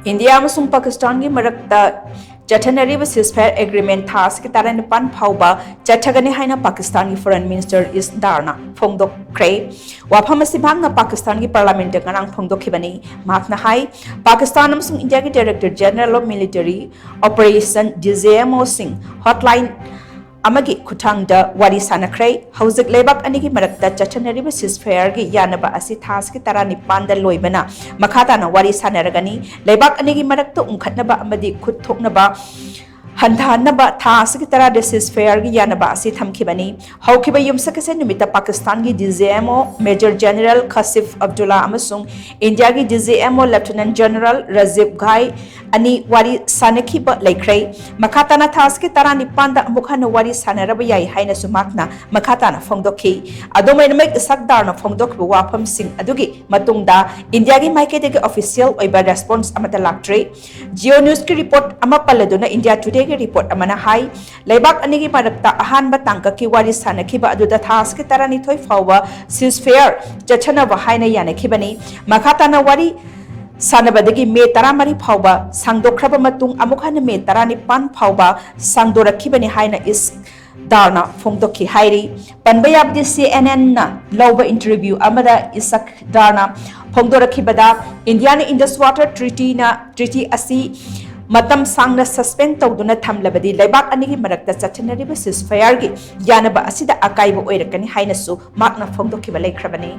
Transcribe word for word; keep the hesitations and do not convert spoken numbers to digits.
India ꯑꯃꯁꯨꯡ ꯄꯥꯀꯤꯁꯇꯥꯟꯒꯤ ꯃꯔꯛꯇ ꯆꯠꯊꯅꯔꯤꯕ ceasefire agreement ꯊꯥ ꯑꯁꯤꯒꯤ ꯇꯔꯥꯅꯤꯄꯥꯟ ꯐꯥꯎꯕ ꯆꯠꯊꯒꯅꯤ ꯍꯥꯏꯅ ꯄꯥꯀꯤꯁꯇꯥꯟꯒꯤ Foreign Minister ꯏꯁ ꯗꯥꯔꯅ ꯐꯣꯡꯗꯣꯛꯈ꯭ꯔꯦ꯫ ꯋꯥꯐꯝ ꯑꯁꯤ ꯃꯍꯥꯛꯅ ꯄꯥꯀꯤꯁꯇꯥꯟꯒꯤ Parliament ꯇ ꯉꯔꯥꯡ ꯐꯣꯡꯗꯣꯛꯈꯤꯕꯅꯤ꯫ ꯃꯍꯥꯛꯅ ꯍꯥꯏ, ꯄꯥꯀꯤꯁꯇꯥꯟ ꯑꯃꯁꯨꯡ ꯏꯟꯗꯤꯌꯥꯒꯤ Director General of Military Operation, D G M O ꯁꯤꯡ hotline ꯑꯃꯒꯤ ꯈꯨꯠꯊꯥꯡꯗ ꯋꯥꯔꯤ ꯁꯥꯟꯅꯈ꯭ꯔꯦ꯫ ꯍꯧꯖꯤꯛ ꯂꯩꯕꯥꯛ ꯑꯅꯤꯒꯤ ꯃꯔꯛꯇ ꯆꯠꯊꯅꯔꯤꯕ ceasefire ꯒꯤ ꯌꯥꯅꯕ ꯑꯁꯤ ꯊꯥ ꯑꯁꯤꯒꯤ ꯇꯔꯥꯅꯤꯄꯥꯟꯗ ꯂꯣꯏꯕꯅ ꯃꯈꯥ ꯇꯥꯅ ꯋꯥꯔꯤ ꯁꯥꯟꯅꯔꯒꯅꯤ꯫ ꯂꯩꯕꯥꯛ ꯑꯅꯤꯒꯤ ꯃꯔꯛꯇ ꯎꯪꯈꯠꯅꯕ ꯑꯃꯗꯤ ꯈꯨꯠ ꯊꯣꯛꯅꯕ ꯍꯟꯊꯍꯟꯅꯕ ꯊꯥ ꯑꯁꯤꯒꯤ ꯇꯔꯥꯗ ceasefire ꯒꯤ ꯌꯥꯅꯕ ꯑꯁꯤ ꯊꯝꯈꯤꯕꯅꯤ꯫ ꯍꯧꯈꯤꯕ ꯌꯨꯝꯁꯀꯩꯁ ꯅꯨꯃꯤꯠꯇ ꯄꯥꯀꯤꯁꯇꯥꯟꯒꯤ D G M O Major General ꯈꯥꯁꯤꯐ Abdulla ꯑꯃꯁꯨꯡ ꯏꯟꯗꯤꯌꯥꯒꯤ D G M O Lieutenant General Rajiv ꯘꯥꯏ ꯑꯅꯤ ꯋꯥꯔꯤ ꯁꯥꯅꯈꯤꯕ ꯂꯩꯈ꯭ꯔꯦ꯫ ꯃꯈꯥ ꯇꯥꯅ ꯊꯥ ꯑꯁꯤꯒꯤ ꯇꯔꯥꯅꯤꯄꯥꯟꯗ ꯑꯃꯨꯛ ꯍꯟꯅ ꯋꯥꯔꯤ ꯁꯥꯅꯔꯕ ꯌꯥꯏ ꯍꯥꯏꯅꯁꯨ ꯃꯍꯥꯛꯅ ꯃꯈꯥ ꯇꯥꯅ ꯐꯣꯡꯗꯣꯛꯈꯤ꯫ ꯑꯗꯨꯝ ꯑꯣꯏꯅꯃꯛ ꯏꯁꯥꯛ ꯗꯥꯔꯅ ꯐꯣꯡꯗꯣꯛꯈꯤꯕ ꯋꯥꯐꯝꯁꯤꯡ ꯑꯗꯨꯒꯤ ꯃꯇꯨꯡꯗ ꯏꯟꯗꯤꯌꯥꯒꯤ ꯃꯥꯏꯀꯩꯗꯒꯤ official ꯑꯣꯏꯕ response ꯑꯃꯠꯇ ꯂꯥꯛꯇ꯭ꯔꯤ꯫ Jio News ꯀꯤ report ꯑꯃ ꯄꯜꯂꯗꯨꯅ India Today ꯒꯤ report ꯑꯃꯅ ꯍꯥꯏ, ꯂꯩꯕꯥꯛ ꯑꯅꯤꯒꯤ ꯃꯔꯛꯇ ꯑꯍꯥꯟꯕ ꯇꯥꯡꯀꯛꯀꯤ ꯋꯥꯔꯤ ꯁꯥꯅꯈꯤꯕ ꯑꯗꯨꯗ ꯊꯥ ꯑꯁꯤꯒꯤ ꯇꯔꯥꯅꯤꯊꯣꯏ ꯐꯥꯎꯕ ceasefire ꯆꯠꯊꯅꯕ ꯍꯥꯏꯅ ꯌꯥꯅꯈꯤꯕꯅꯤ꯫ ꯃꯈꯥ ꯇꯥꯅ ꯋꯥꯔꯤ ꯁꯥꯅꯕꯗꯒꯤ ꯃꯦ ꯇꯔꯥꯃꯔꯤ ꯐꯥꯎꯕ ꯁꯥꯡꯗꯣꯛꯈ꯭ꯔꯕ ꯃꯇꯨꯡ ꯑꯃꯨꯛ ꯍꯟꯅ ꯃꯦ ꯇꯔꯥꯅꯤꯄꯥꯟ ꯐꯥꯎꯕ ꯁꯥꯡꯗꯣꯔꯛꯈꯤꯕꯅꯤ ꯍꯥꯏꯅ ꯏꯁꯥꯛ ꯗꯥꯔꯅ ꯐꯣꯡꯗꯣꯛꯈꯤ ꯍꯥꯏꯔꯤ꯫ ꯄꯟꯕ ꯌꯥꯕꯗꯤ, C N N ꯅ ꯂꯧꯕ interview ꯑꯃꯗ ꯏꯁꯥꯛ ꯗꯥꯔꯅ ꯐꯣꯡꯗꯣꯔꯛꯈꯤꯕꯗ, ꯏꯟꯗꯤꯌꯥꯅ Indus Water Treaty ꯅ, treaty ꯑꯁꯤ ꯃꯇꯝ ꯁꯥꯡꯅ suspend ꯇꯧꯗꯨꯅ ꯊꯝꯂꯕꯗꯤ ꯂꯩꯕꯥꯛ ꯑꯅꯤꯒꯤ ꯃꯔꯛꯇ ꯆꯠꯊꯅꯔꯤꯕ ceasefire ꯒꯤ ꯌꯥꯅꯕ ꯑꯁꯤꯗ ꯑꯀꯥꯏꯕ ꯑꯣꯏꯔꯛꯀꯅꯤ ꯍꯥꯏꯅꯁꯨ ꯃꯍꯥꯛꯅ ꯐꯣꯡꯗꯣꯛꯈꯤꯕ ꯂꯩꯈ꯭ꯔꯕꯅꯤ꯫